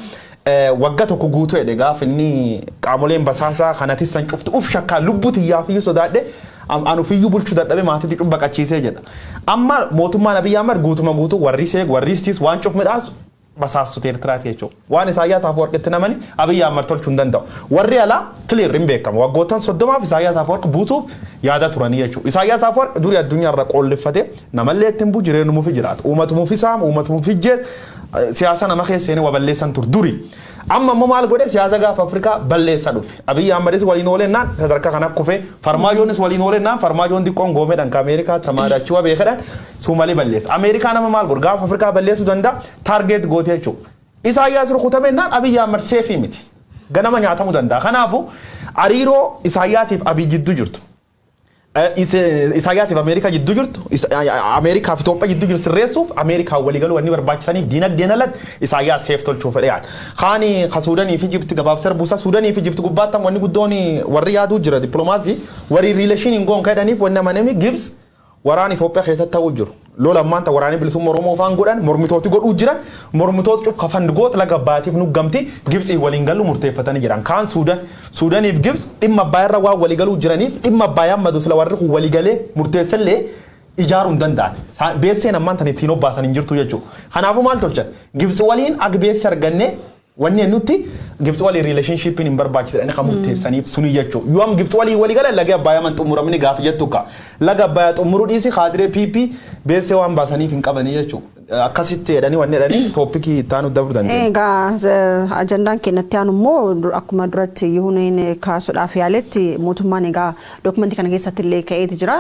B: Waggaa tokko guutuu jedhe gaaf inni qaamoleen basaasaa kanatis san cufti uf shakkaa lubbuu xiyyaaf iyyuu sodaadhe anufiyyuu bulchuu dadhabe maatiitti cubbaqachiisee jedha. Amma mootummaan Abiyyi Ahmad guutuma guutuu warri seeg warri istis waan cuf midhaasu basaastota Eertiraati jechuudha. Waan Isaayyaas Afwerqitti namani Abiyyi Ahmad tolchuu hin danda'u. Warri alaa clear hin beekamu. Waggoottan 30f Isaayyaas Afwerqi buusuuf yaada turanii jechuudha. Isaayyaas Afwerqi durii addunyaarra qoolleffatee namallee ittiin buu jireenyumuuf jiraata. Uumatumuuf saama, uumatumuuf ijjees siyaasa nama keessa seenee waballeessan tur duri. Amma immoo maal godhe? Siyaasa gaafa Afrikaa balleessa dhufe. Abiyyi Ahmadis waliin oolennaan sadarkaa kana kufee, Farmaajoonis waliin oolennaan Farmaajoon xiqqoon goomeedhaan ka Ameerikaa tamaadachii waa beekedhaan Suumalee balleessa. Ameerikaa nama maal godhu gaafa Afrikaa balleessuu danda'a target gootee jechuudha. Isaayyaas rukutamennaan Abiyyi Ahmad safe miti. Ganama nyaatamuu danda'a. Kanaafuu hariiroo Isaayyaasiif Abiy jidduu jirtu, Isaayyaasiif Ameerikaa jidduu jirtu, Ameerikaa fi Itoophiyaa jidduu jirtu sirreessuuf Ameerikaa waliigaluu wanni barbaachisaniif diinagdeen alatti Isaayyaas safe tolchuu fedhe yaada. Kaani ka Suudanii fi Ijipti gabaabsar buusa. Suudanii fi Ijipti gubbaatti wanni guddoon warri yaaduu jira dippiloomaasii warri relation hin goon kadhaniif wanni amaname Gibs waraan Itoophiyaa keessatti ta'uu jiru. Lola ammaan ta waraanni bilisummaa Oromoo faan godhan mormitooti godhuu jiran, mormitoota cuf kafan goota laga baatiif nu gamti Gibxii waliin galu murteeffatanii jiran. Kaan Suudan, Suudaniif Gibx dhimma Abbaayyaa waan walii galuu jiraniif dhimma Abbaayyaa madu sila warri kun walii galee murteessallee ijaaruu hin danda'an. Beesseen ammaan tan ittiin obbaasan hin jirtu jechuudha. Kanaafuu maal tolchan? Gibxi waliin ag beesse argannee wanni nutti Gibxi waliin relationshipiin hin barbaachisu jedhanii kan murteessaniif suni jechuudha. Yoo am Gibxi waliin walii galan laga Abbaayyaa man xumuramni gaafa jettu ka. Laga Abbaayyaa xumuruu dhiisi kaadiree PP beessee waan baasaniif hin qabanii jechuudha. Akkasitti jedhanii wanni jedhanii topicii itti aanu dabruu dandeenya.
C: Egaa ajandaan keenyatti aanu immoo akkuma duratti Yihuneen kaasuudhaaf yaaletti mootummaan egaa dookumentii kana keessatti illee ka'eeti jira.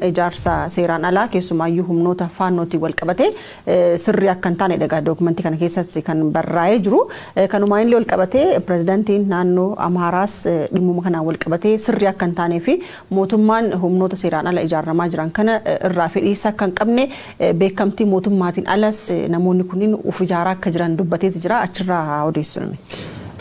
C: Ijaarsa seeraan alaa keessumaayyuu humnoota faannootiin wal qabatee sirrii akka hin taane egaa dookumentii kana keessatti kan barraa'ee jiru. Kanumaan illee wal qabatee pirezidaantiin naannoo Amaaraas dhimmuma kanaan wal qabatee sirrii akka hin taanee fi mootummaan humnoota seeraan ala ijaaramaa jiran kana irraa fedhiisa akka hin qabne, beekamtii mootummaatiin alas namoonni kunniin uf ijaaraa akka jiran dubbateeti jira. Achirraa haa odeessinu.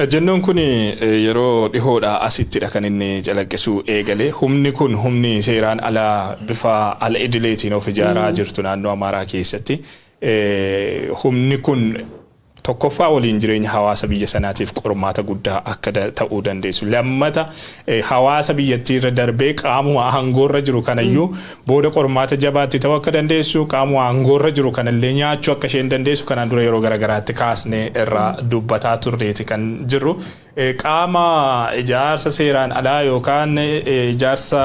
D: Ejjennoon kun yeroo dhihoodha asittidha kan inni calaqqisuu eegale. Humni kun humni seeraan alaa bifa ala idileetiin of ijaaraa jirtu naannoo Amaaraa keessatti. Humni kun Tokkoffaa, waliin jireenya hawaasa biyya sanaatiif qormaata guddaa akka ta'uu dandeessu. Lammata, hawaasa biyyattii irra darbee qaamuma aangoorra jiru kanayyuu booda qormaata jabaatti ta'uu akka dandeessu, qaamuma aangoorra jiru kanallee nyaachuu akka isheen dandeessu kanaan dura yeroo garagaraatti kaasnee irraa dubbataa turreeti kan jirru. Qaama ijaarsa seeraan alaa yookaan ijaarsa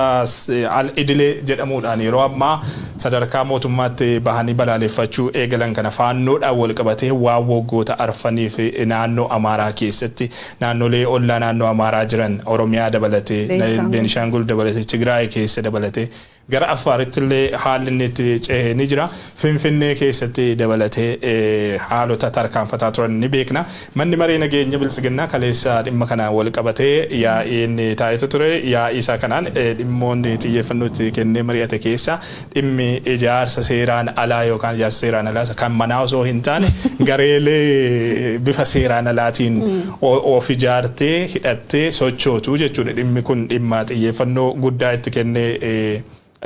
D: al idilee jedhamuudhaan yeroo ammaa sadarkaa mootummaatti bahanii balaaleffachuu eegalan kana faannoodhaan wal qabatee waan waggoota arfaniif naannoo Amaaraa keessatti, naannolee ollaa naannoo Amaaraa jiran, Oromiyaa dabalatee, Beenishaangul dabalatee, Tigraay keessa dabalatee, gara Affaaritti illee haalli inni itti cehee ni jira. Finfinnee keessatti dabalatee haalota tarkaanfataa turan ni beekna. Manni maree nageenya biltsiginnaa kaleessa dhimma kana wal qabatee yaa'iin taa'etu ture. Yaa'ii isaa kanaan dhimmoonni xiyyeeffannoo itti kennee mari'ate keessa dhimmi ijaarsa seeraan alaa yookaan ijaarsa seeraan alaa kan manaa osoo hin taane, gareelee bifa seeraan alaatiin of ijaartee hidhattee sochootu jechuudha. Dhimmi kun dhimma xiyyeeffannoo guddaa itti kennee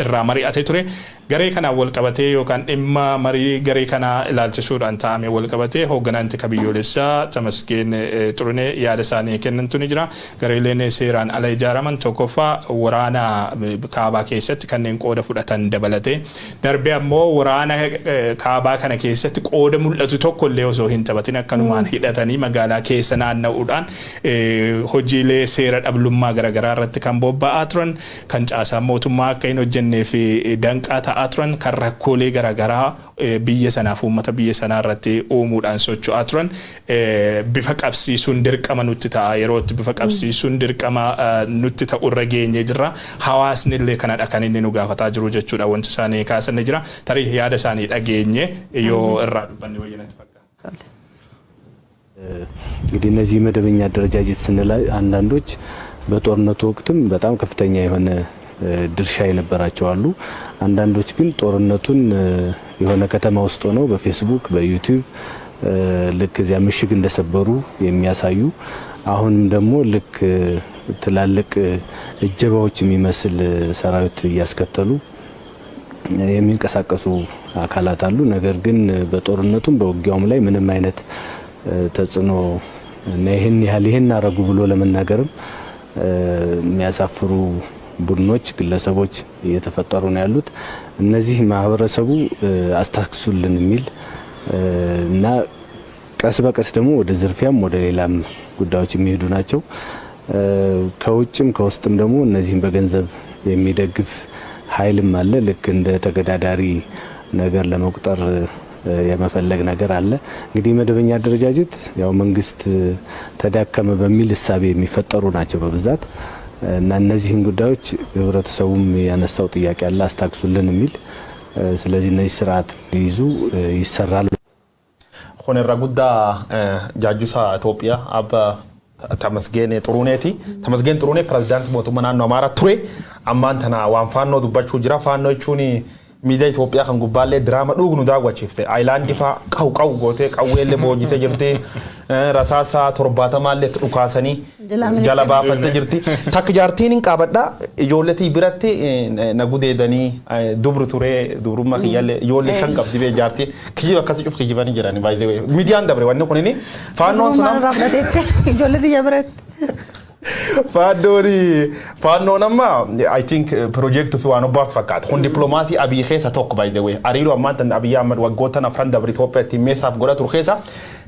D: irraa mari'atee ture. Garee kanaan wal qabatee yookaan dhimma marii garee kanaa ilaalchisuudhaan taa'ame wal qabatee hoogganaan tika biyyoolessaa Tamasgeen Xurunee yaada isaanii kennantu ni jira. Gareeleen seeraan ala ijaaraman tokkoffaa waraana kaabaa keessatti kanneen qooda fudhatan dabalatee, darbee ammoo waraana kaabaa kana keessatti qooda mul'atu tokko illee osoo hin taphatin akkanumaan hidhatanii magaalaa keessa naanna'uudhaan hojiilee seera dhablummaa garaagaraa irratti kan bobba'aa turan, kan caasaa mootummaa akka hin hojjennee fi danqaa ta'aa turan, kan rakkoolee garaagaraa biyya sanaaf uummata biyya sanaa irratti uumuudhaan socho'aa turan bifa qabsiisuun dirqama nutti ta'a. Yeroo itti bifa qabsiisuun dirqama nutti ta'u irra geenyee jirra. Hawaasni illee kanadha kan inni nu gaafataa jiru jechuudha. Wanti isaanii kaasan ni jira. Tarii yaada isaanii dhageenye yoo irraa dubbanne wayya natti fakkaata.
E: እንግዲህ እነዚህ መደበኛ አደረጃጀት ስንል አንዳንዶች በጦርነቱ ወቅትም በጣም ከፍተኛ የሆነ ድርሻ የነበራቸው አሉ። አንዳንዶች ግን ጦርነቱን የሆነ ከተማ ውስጥ ሆነው በፌስቡክ፣ በዩቲዩብ ልክ እዚያ ምሽግ እንደሰበሩ የሚያሳዩ፣ አሁንም ደግሞ ልክ ትላልቅ እጀባዎች የሚመስል ሰራዊት እያስከተሉ የሚንቀሳቀሱ አካላት አሉ። ነገር ግን በጦርነቱም በውጊያውም ላይ ምንም አይነት ተጽዕኖ እና ይህን ያህል ይህን አረጉ ብሎ ለመናገርም የሚያሳፍሩ ቡድኖች፣ ግለሰቦች እየተፈጠሩ ነው ያሉት። እነዚህ ማህበረሰቡ አስታክሱልን የሚል እና ቀስ በቀስ ደግሞ ወደ ዝርፊያም ወደ ሌላም ጉዳዮች የሚሄዱ ናቸው። ከውጭም ከውስጥም ደግሞ እነዚህን በገንዘብ የሚደግፍ ኃይልም አለ። ልክ እንደ ተገዳዳሪ ነገር ለመቁጠር የመፈለግ ነገር አለ። እንግዲህ መደበኛ አደረጃጀት ያው መንግስት ተዳከመ በሚል እሳቤ የሚፈጠሩ ናቸው በብዛት። እና እነዚህን ጉዳዮች ህብረተሰቡም ያነሳው ጥያቄ አለ አስታግሱልን የሚል። ስለዚህ እነዚህ ስርዓት እንዲይዙ ይሰራል።
B: Kun irra guddaa jaajjusa Itoophiyaa abba Tamasgeen Xuruneeti. Tamasgeen Xurunee pirezidaantii mootummaa naannoo Amaaraa ture. Ammaan tana waan faannoo dubbachuu jira. Faannoo jechuun miidiyaa Itoophiyaa kan gubbaallee diraama dhuugnu daawwachiifte. Aayilaandii fa'aa qawu qawu gootee qawweellee boojitee jirti. Rasaasa 70llee itti dhukaasanii jala baafattee jirti. Takka jaartiin hin qabadha. Ijoolletii biratti na gudeedanii dubru ture, dubrummaa kiyyaallee ijoollee shan qabdi bee jaartiin. Kijiba akkasii cuf kijibanii jirani baay'ee. Miidiyaan dabre wanni kunini faannoon sun
C: Irraa fudhateetti ijoollee biyya biratti.
B: Faannoon amma I think piroojeektii fi waan obbaaftu fakkaata. Kun dippiloomaasii Abiy keessa tokko, by the way. Hariiroo ammaan tan Abiy Ahmad waggoota 4 dabre Itoophiyaa ittiin meessaaf godha ture keessa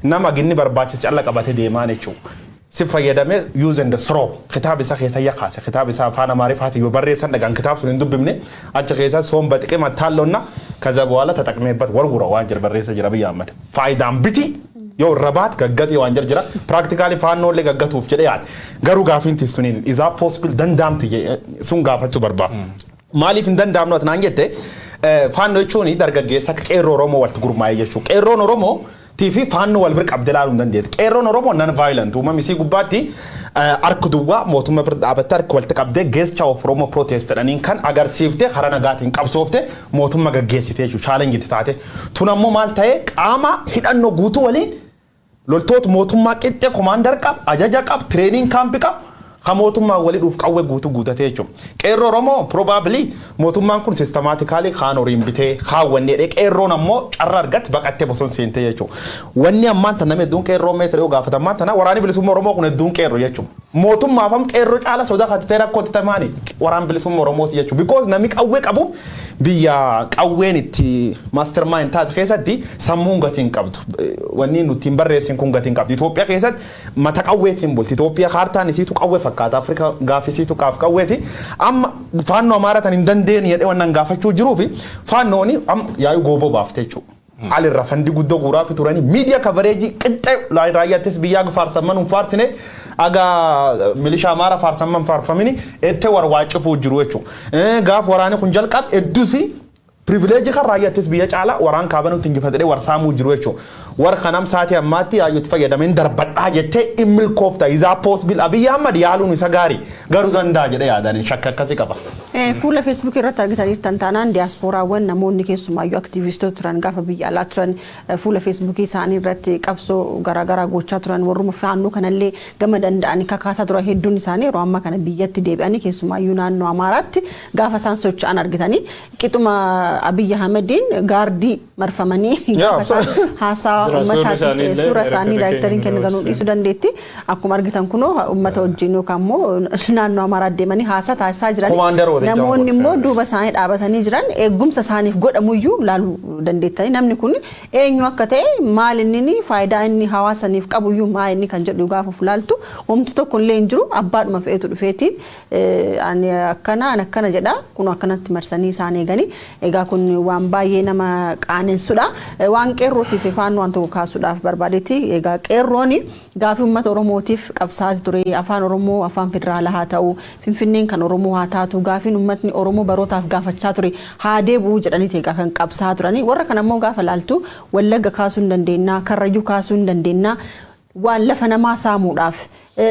B: nama ginni barbaachise calla qabatee deemaan jechuudha. Si fayyadamee use and throw kitaaba isaa keessa yakkaase, kitaaba isaa afaan Amaariffaatiin yoo barreessan dhagaan kitaaba sun hin dubbifne, achi keessa soon በጥቅም አታለውና ከዛ በኋላ ተጠቅሜበት ወርውረው waan jira barreessa jira Abiy Ahmad. Faayidaan biti yoo irra baat gaggatee waan jira practically faannoollee gaggatuuf jedhee yaade. Garuu gaafiin suniin is that possible, danda'amti sun gaafachuu barbaada. Maaliif hin danda'amnu ati naan jette, faannoo jechuun dargaggeessa akka qeerroo Oromoo walitti gurmaa'ee jechuudha. Qeerroon Oromoo fi faannoo wal bira qabdee ilaaluu hin dandeetti. Qeerroon Oromoo non violent uumamni isii gubbaatti harka duwwaa mootummaa bira dhaabattee harka walitti qabdee gesture of Oromo protest jedhaniin kan agarsiiftee karaa nagaatiin qabsoofte mootummaa gaggeessite jechuudha. Challenge taate. Tun ammoo maal ta'ee qaama hidhannoo guutuu waliin loltoota mootummaa qixxee commander qab, ajaja qab, training camp qab. Ha mootummaan walii dhuuf qawwee guutuu guutatee jechuudha. Qeerroo Oromoo probably mootummaan kun systematically kaan horiin bitee kaawwanneedhe, qeerroon ammoo carra argatte baqattee boson seentee jechuudha. Wanni ammaan tana namni hedduun qeerroo meetira yoo gaafatan, ammaan tana waraanni bilisummaa Oromoo kun hedduun qeerroo jechuudha. Mootummaaf am qeerroo caala sodaa kattee rakkootti tamaani waraan bilisummaa Oromooti jechuudha. Because namni qawwee qabuuf biyya qawween itti mastermind taate keessatti sammuun gatii hin qabdu. Wanni nuti hin barreessin kun gatii hin qabdu. Itoophiyaa keessatti mata qawweetiin bulti. Itoophiyaa kaartaan isiitu qawwee fakkaata. Afrikaa gaafisiitu qaaf qawweeti. Amma faannoo Amaaraa tan hin dandeenye jedhee wannan gaafachuu jiruu fi faannooni yaa'uu gooboo baafte jechuudha. Alirra fund guddoo guuraa fi turanii miidiyaa coverage qixxee raayyaattis biyyaa faarsamman hin faarsine, aga milishaa Amaaraa faarsamman faarfamini ettee warwaacifuu jiru jechuudha. Gaaf waraanni kun jalqabe hedduusi privilege kan raayyaattis biyya caalaa waraan kaabanutti injifatee warsaamuu jiru jechuudha. War kanam saatii ammaatti yaayyutti fayyadameen darbadhaa jettee in milkoofta. Is possible Abiyyi Ahmad yaaluun isa gaarii garuu danda'a jedhee yaadanii shakka akkasii qaba.
C: Fuula Feesbuuk irratti argitaniirtan taanaan, diyaaspooraawwan namoonni keessumaayyuu aktiivistoota turan, gaafa biyya alaa turan fuula Feesbuukii isaanii irratti qabsoo garaagaraa gochaa turan, warruma faannoo kanallee gama danda'anii kakaasaa turan, hedduun isaanii yeroo ammaa kana biyyatti deebi'anii keessumaayyuu naannoo Amaaraatti gaafa isaan socho'an argitanii, qixuma Abiyyi Ahmediin gaardii marfamanii gaafa isaan haasaa uummataatiif suura isaanii daayirektariin kennu ganuu dhiisuu dandeetti. Akkuma argitan kunoo uummata wajjin yookaan immoo naannoo Amaaraa deemanii haasaa taasisaa jiran. Namoonni immoo duuba isaanii dhaabatanii jiran eegumsa isaaniif godhamuyyuu laaluu dandeettanii, namni kun eenyu akka ta'e, maal inni, faayidaa inni hawaasaniif qabuyyuu maal inni kan jedhu gaafa of laaltu, homti tokko illee hin jiru. Abbaadhuma fe'etu dhufeetiin ani akkana, ani akkana jedha, kun akkanatti marsanii isaan eeganii. Egaa kun waan baay'ee nama qaanessudha. Waan qeerrootiif faannoo waan tokko kaasuudhaaf barbaadetti, egaa qeerroon gaafii uummata Oromootiif qabsaa'aa ture. Afaan Oromoo afaan federaalaa haa ta'u, Finfinneen kan Oromoo haa taatu, gaafiin uummatni Oromoo barootaaf gaafachaa ture haa deebi'uu jedhaniiti egaa kan qabsaa'aa turanii. Warra kana immoo gaafa laaltu, Wallagga kaasuu hin dandeenya, Karrayyuu kaasuu hin dandeenya, waan lafa namaa saamuudhaaf,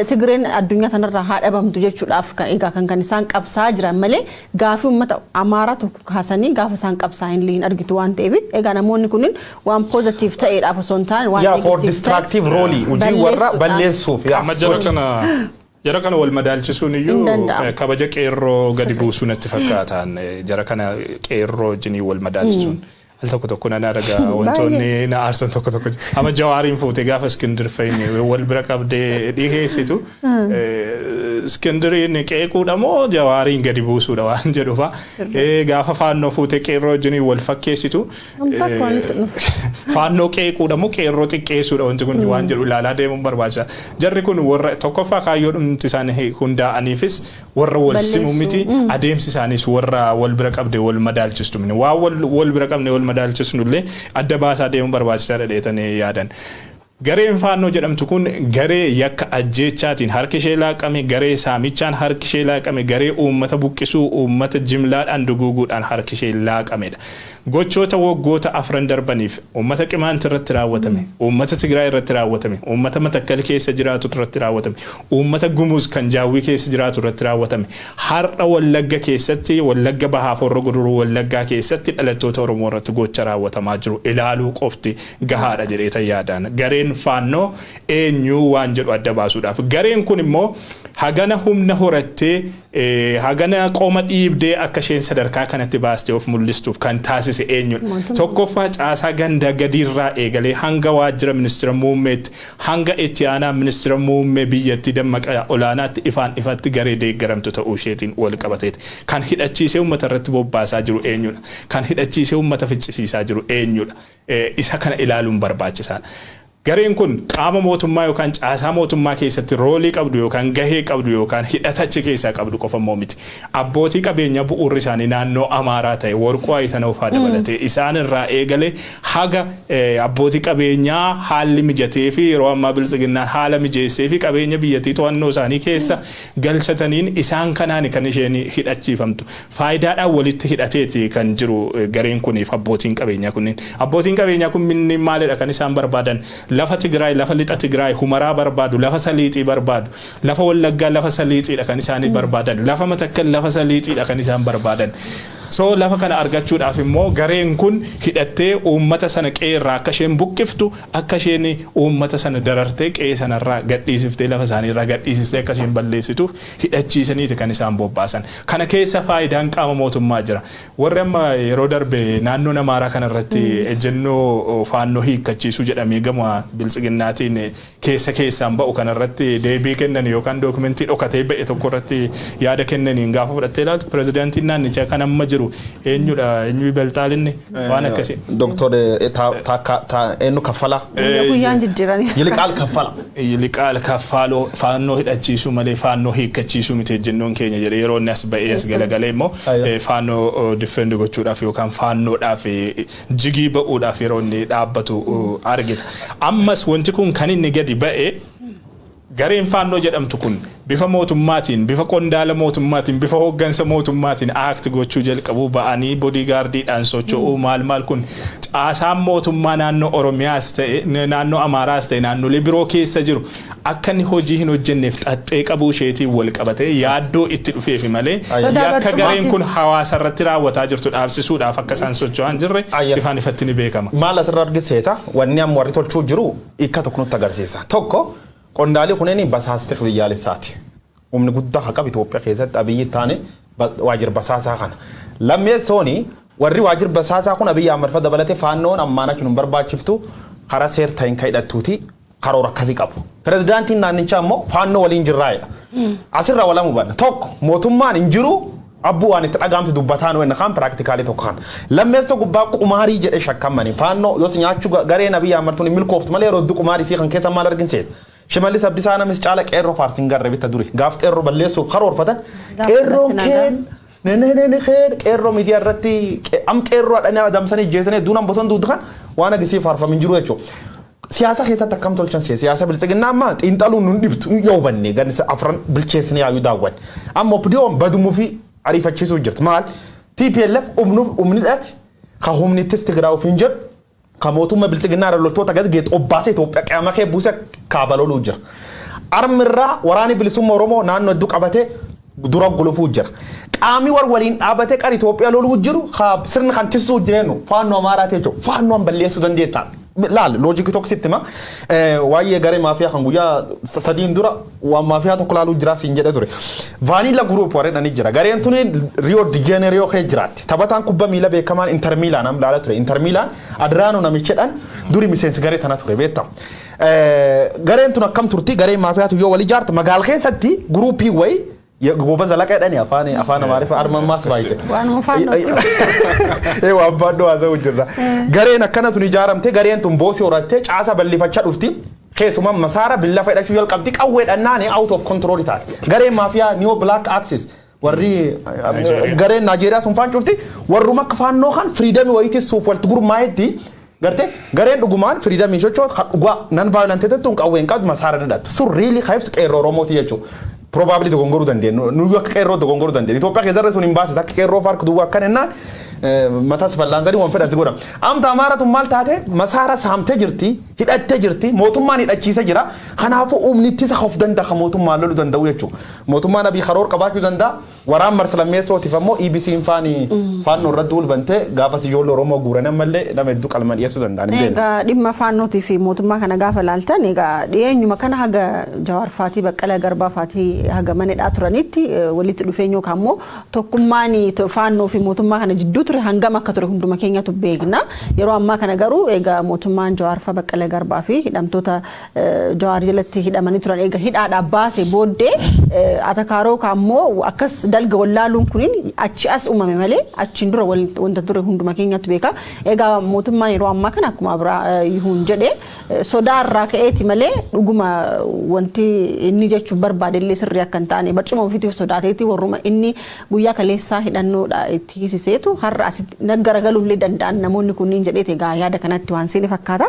C: Tigireen addunyaa kanarraa haa dhabamtu jechuudhaaf kan egaa kan isaan qabsaa jiran malee, gaafii uummata Amaaraa tokko kaasanii gaafa isaan qabsaa'an illee hin argitu waan ta'eef, egaa namoonni kunniin waan positive ta'eedhaaf osoo hin taane waan
B: Yaa, for destructive role, hojii warra balleessuuf yaa.
D: Amma jara kana wal madaalchisuun iyyuu kabaja qeerroo gadi buusuu natti fakkaataan, jara kana qeerroo wajjinii wal madaalchisuun. Al tokko tokko nan arga, wantoonni na aarsan tokko tokko. Amma Jawaariin fuute gaafa Iskindir fayyine wal bira qabdee dhiheessitu, Iskindiriin qeequudha moo Jawaariin gadi buusuudha waan jedhu fa'a. Gaafa faannoo fuute qeerroo wajjinii wal fakkeessitu, faannoo qeequudha moo qeerroo xiqqeessuudha wanti kun waan jedhu ilaalaa deemuun barbaachisaa. Jarri kun warra tokkoffaa kaayyoo dhumti isaanii hundaa'aniifis warra wal simu miti, adeemsi isaaniis warra wal bira qabde wal madaalchistu miti. Waan wal bira qabne wal madaalchisnu illee adda baasaa deemuun barbaachisaadha dheetanii yaadan. Gareen faannoo jedhamtu kun garee yakka ajjeechaatiin harki ishee laaqame, garee saamichaan harki ishee laaqame, garee uummata buqqisuu, uummata jimlaadhaan duguuguudhaan harki ishee laaqamedha. Gochoota waggoota 4 darbaniif uummata Qimaant irratti raawwatame, uummata Tigraay irratti raawwatame, uummata Matakkal keessa jiraatu irratti raawwatame, uummata Gumuz kan Jaawwii keessa jiraatu irratti raawwatame, har'a Wallagga keessatti, Wallagga Bahaa Horro Guduruu Wallaggaa keessatti dhalattoota Oromoo irratti gocha raawwatamaa jiru ilaaluu qofti gahaadha jedhee yaadaan. Gareen faannoo eenyu waan jedhu adda baasuudhaaf. Gareen kun immoo hagana humna horattee, hagana qoma dhiibdee akka isheen sadarkaa kanatti baastee of mul'istuuf kan taasise eenyudha? Tokkoffaa, caasaa ganda gadiirraa eegalee hanga waajjira ministeera muummeetti, hanga itti aanaa ministeera muummee biyyattii Dammaqa Olaanaatti ifaan ifatti garee deeggaramtu ta'uu isheetiin wal qabateeti. Kan hidhachiisee uummata irratti bobbaasaa jiru eenyudha? Kan hidhachiisee uummata ficcisiisaa jiru eenyudha? Isa kana ilaaluun barbaachisaadha. Gareen kun qaama mootummaa yookaan caasaa mootummaa keessatti role qabdu yookaan gahee qabdu yookaan hidhata achi keessaa qabdu qofa immoo miti. Abbootii qabeenyaa bu'uurri isaanii naannoo Amaaraa ta'e, Warquu Ayitana ufaa dabalatee, isaan irraa eegalee haga abbootii qabeenyaa haalli mijatee fi yeroo ammaa biltsiginnaan haala mijeessee fi qabeenya biyyattii to'annoo isaanii keessa galchataniin isaan kanaan kan isheen hidhachiifamtu. Faayidaadhaan walitti hidhateeti kan jiru gareen kuniif abbootiin qabeenyaa kunneen. Abbootiin qabeenyaa kun maalidha kan isaan barbaadan? Lafa Tigraay, lafa lixa Tigraay Humaraa barbaadu, lafa Saliixii barbaadu, lafa Wallaggaa lafa Saliixiidha kan isaanii barbaadan, lafa Matakkal lafa Saliixiidha kan isaan barbaadan. So lafa kana argachuudhaaf immoo gareen kun hidhattee uummata sana qe'eerraa akka isheen buqqiftu, akka isheen uummata sana darartee qe'ee sanarraa gadhiisiftee, lafa isaaniirraa gadhiisistee akka isheen balleessituuf hidhachiisaniiti kan isaan bobbaasan. Kana keessa faayidaan qaama mootummaa jira. Warri amma yeroo darbe naannoo Amaaraa kanarratti ejjennoo faannoo hiikkachiisuu jedhamee gama biltsiginnaatiin keessa keessaan ba'u kanarratti deebii kennan yookaan dookumentii dhokatee ba'e tokko irratti yaada kennaniin gaafa fudhattee ilaaltu, pirezidaantiin naannichaa kan amma jiru eenyudha, eenyu Belxaalinni waan akkasii.
B: Doktor eenyu Kaffalaa.
C: Guyyaan jijjiiranii.
B: Yiliqaal Kaffala.
D: Yiliqaal Kaffaaloo faannoo hidhachiisuu malee faannoo hiikkachiisuu miti ejjennoon keenya jedhe. Yeroo inni as ba'ee as galagalee immoo faannoo defend gochuudhaaf yookaan faannoodhaaf jigii ba'uudhaaf yeroo inni dhaabbatu argita. Ammas wanti kun kan inni gadi ba'e, gareen faannoo jedhamtu kun bifa mootummaatiin, bifa qondaala mootummaatiin, bifa hooggansa mootummaatiin act gochuu jalqabuu, ba'anii bodyguardiidhaan socho'uu, maal maal kun caasaan mootummaa naannoo Oromiyaas ta'e, naannoo Amaaraas ta'e, naannolee biroo keessa jiru akka inni hojii hin hojjenneef xaxxee qabuu isheetiin wal qabatee yaaddoo itti dhufeefi malee yakka gareen kun hawaasa irratti raawwataa jirtu dhaabsisuudhaaf akka isaan socho'an jirre ifaan ifatti ni beekama.
B: Maal asirra argiseeta? Wanni amma warri tolchuu jiru hiika tokko nutti agarsiisa. Tokko, qondaalii kunneen basaastika biyyaalessaati. Humni guddaa haa qabu Itoophiyaa keessatti Abiyyi taane waajjira basaasaa kana. Lammeessooni, warri waajjira basaasaa kun Abiyyi Ahmad fa dabalatee faannoon ammaan achi nu barbaachiftu karaa seer ta'in kan hidhattuuti karoora akkasii qabu. Pirezidaantiin naannichaa immoo faannoo waliin jirraa'edha. Asirraa walamu hubanna. Tokko, mootummaan hin jiru, abbuu waan itti dhagaamti dubbataan wenna kaan practically tokko kan. Lammeessoo gubbaa qumaarii jedhe shakkamani. Faannoo yoos nyaachuu gareen Abiyyi Ahmad tun milkooftu malee yeroo hedduu qumaarii isii kan keessa maal arginseet. Shimallis Abdiisaa namis caala qeerroo faarsin garre bitta duri. Gaaf qeerroo balleessuuf karoorfatan. Qeerroon keen ne keen qeerroo miidiyaa irratti am qeerroo dhanii adamsanii ijjeessanii duunaan boson duudu kan waan agisii faarfamin jiru jechuudha. Siyaasa keessatti akkam tolchan siyaasa biltsiginnaa amma xiinxaluun nun dhibtu yoo hubanne ganisa afran bilcheessanii yaayuu daawwan. Amma OPDOn badumuu fi ariifachiisuu jirti. Maal? TPLF humnuuf humni dhati ka humnittis Tigraay ofiin jedhu ka mootummaa biltsiginnaa irra loltoota gas geet obbaasee Itoophiyaa qe'ama kee buuse kaaba loluu jira. Armirraa waraanni bilisummaa Oromoo naannoo hedduu qabatee dura gulufuu jira. Qaamni war waliin dhaabatee qara Itoophiyaa loluu jiru sirna kan tissuu jireenyu faannoo Amaaraati jechuudha. Faannoo balleessuu dandeetta. Laal, logic tokko sitti hima. Waa'ee garee maafiyaa kan guyyaa 3n dura waan maafiyaa tokko laaluu jira siin jedhe ture. Vanilla Group warreen ani jira. Gareen tuni Rio de Janeiro kee jiraatti. Taphataan kubbaa miila beekamaan Inter Milan am laala ture. Inter Milan Adriano namichedhaan duri miseensi garee tana ture beektaa. Gareen tun akkam turti? Gareen maafiyaatu yoo wal ijaarte magaala keessatti groupii wayii goba zalaqa jedhani afaan Amaariffaa armammaas baay'ise.
C: Waanuma faannoo.
B: Ee, waan faannoo haasa'u jirra. Gareen akkana tun ijaaramte, gareen tun boosii horattee caasa bal'ifachaa dhufti. Keessumaa masaara billa fedhachuu jalqabdi, qawwee dhannaani out of control taate. Gareen maafiyaa New Black Axis warri gareen Naajeeriyaa sun faan cufti warruma akka faannoo kan freedomii wayiitis suuf walitti gurmaa'etti. Gartee gareen dhugumaan freedomii sochoot kan dhugaa non violent tettuun qawwee hin qabdu, masaara dhadhattu. Sun really kan ibsu qeerroo Oromooti jechuudha. Probably dogongoruu dandeenyu. Nuyi akka qeerroo dogongoruu dandeenya. Itoophiyaa keessarra sun hin baasise akka qeerroo farka duwwaa akkan ennaan matas fal'aansanii waan fedhan si godha. Amta Amaara tun maal taate? Masaara saamtee jirti, hidhattee jirti, mootummaan hidhachiisee jira. Kanaafuu humni ittisa of danda'a mootummaan loluu danda'u jechuudha. Mootummaan Abiy karoora qabaachuu danda'a. Waraan marsa lammeessootiif ammoo EBC'n faani faannoo irratti duulbantee gaafas ijoollee Oromoo guuran ammallee nama hedduu qalma dhiyeessuu danda'an hin beekne.
C: Egaa dhimma faannootii fi mootummaa kana gaafa ilaaltan, egaa dhiyeenyuma kana haga Jawaar Faatii, Baqqalaa Garbaa Faatii haga manedhaa turanitti walitti dhufeenya yookaan immoo tokkummaan faannoo fi mootummaa kana jidduu ture hangam akka ture hunduma keenyatu beekna. Yeroo ammaa kana garuu egaa mootummaan Jawaar Faa, Baqqalaa Garbaa fi hidhamtoota Jawaar jalatti hidhamanii turan egaa hidhaadhaa baase booddee atakaaroo kaammoo akkas dalga wallaaluun kunin achi as uumame malee achiin dura wanta ture hunduma keenyatu beeka. Egaa mootummaan yeroo ammaa kana akkuma biraa Yihuun jedhe sodaa irraa ka'eeti malee dhuguma wanti inni jechuun barbaade illee sirrii akka hin taane, barcuma ofiitiif sodaateeti warruma inni guyyaa kaleessaa hidhannoodha itti hiisiseetu har'a asitti naggaragaluullee danda'an namoonni kunniin jedheeti. Egaa yaada kanatti waan seene fakkaata.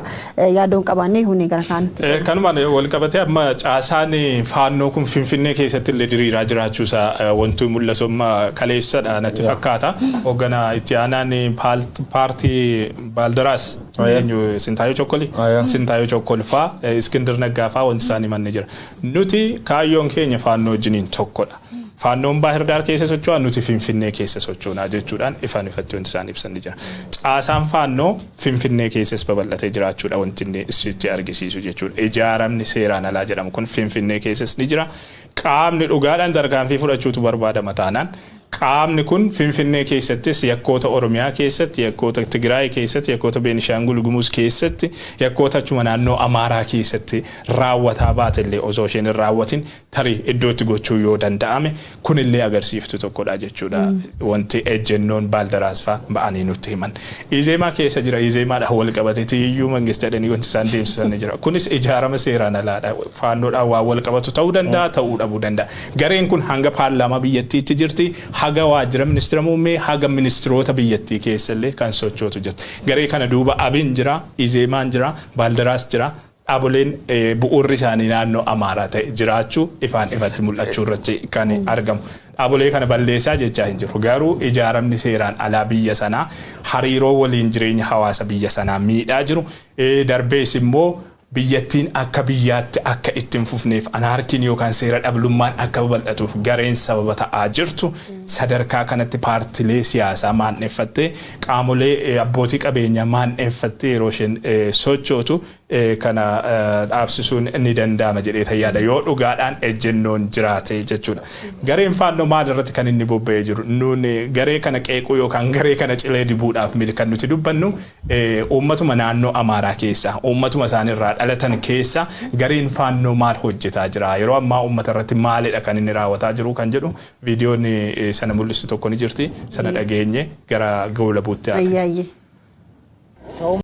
C: Yaada Yaadoon qabaannee hunee gara kaanitti.
D: Kanumaan wal qabatee amma caasaan faannoo kun Finfinnee keessatti illee diriiraa jiraachuusaa wanti mul'atu amma kaleessadha natti fakkaata. Hoogganaa itti aanaan paartii Baaldaraas eenyu, Sintaayoo Chokkoli, Sintaayoo Chokkol faa, Iskindir Naggaa faa wanti isaan himanni jira. Nuti kaayyoon keenya faannoo wajjiniin tokkodha. Faannoon Baahirdaar keessa socho'aa, nuti Finfinnee keessa sochoonaa jechuudhaan ifaan ifatti wanti isaan ibsan ni jira. Caasaan faannoo Finfinnee keessas babal'atee jiraachuudha wanti inni sitti argisiisu jechuudha. Ijaaramni seeraan alaa jedhamu kun Finfinnee keessas ni jira. Qaamni dhugaadhaan tarkaanfii fudhachuutu barbaadama taanaan, qaamni kun Finfinnee keessattis yakkoota Oromiyaa keessatti, yakkoota Tigraay keessatti, yakkoota Beenishaangul Gumuz keessatti, yakkoota achuma naannoo Amaaraa keessatti raawwataa baatellee osoo isheen hin raawwatin tarii iddootti gochuu yoo danda'ame, kunillee agarsiiftuu tokkodha jechuudha. Wanti ejjennoon Baaldaraas fa'aa ba'anii nutti himan. Izeemaa keessa jira, Izeemaadhaan wal qabate tiyyuu mangistii jedhanii wanti isaan deemsisan ni jira. Kunis ijaarama seeraan alaadha. Faannoodhaan waan wal qabatu ta'uu danda'a, ta'uu dhabuu danda'a. Gareen kun hanga paarlaamaa biyyattiitti jirti, haga waajjira ministeera muummee, haga ministeerota biyyattii keessallee kan sochootu jirti. Garee kana duuba Abin jira, Izeemaan jira, Baaldaraas jira. Dhaaboleen bu'uurri isaanii naannoo Amaaraa ta'e jiraachuu ifaan ifatti mul'achuu irratti kan argamu. Dhaabolee kana balleessaa jechaa hin jiru. Garuu ijaaramni seeraan alaa biyya sanaa hariiroo waliin jireenya hawaasa biyya sanaa miidhaa jiru. Darbees immoo biyyattiin akka biyyaatti akka itti hin fufneef, anaarkiin yookaan seera dhablummaan akka babal'atuuf gareen sababa ta'aa jirtu, sadarkaa kanatti paartilee siyaasaa maanneeffattee, qaamolee abbootii qabeenyaa maanneeffattee yeroo isheen sochootu kana dhaabsisuun ni danda'ama jedhee tayyaadha yoo dhugaadhaan ejjennoon jiraate jechuudha. Gareen faannoo maal irratti kan inni bobba'ee jiru? Nuuni garee kana qeequu yookaan garee kana cilee dibuudhaaf miti kan nuti dubbannu. Uummatuma naannoo Amaaraa keessa, uummatuma isaanirraa dhalatan keessa gareen faannoo maal hojjetaa jira? Yeroo ammaa uummata irratti maalidha kan inni raawwataa jiru kan jedhu viidiyoon sana mul'isu tokko ni jirti. Sana dhageenye gara goolabuutti hafe.
C: Ayyaayyee.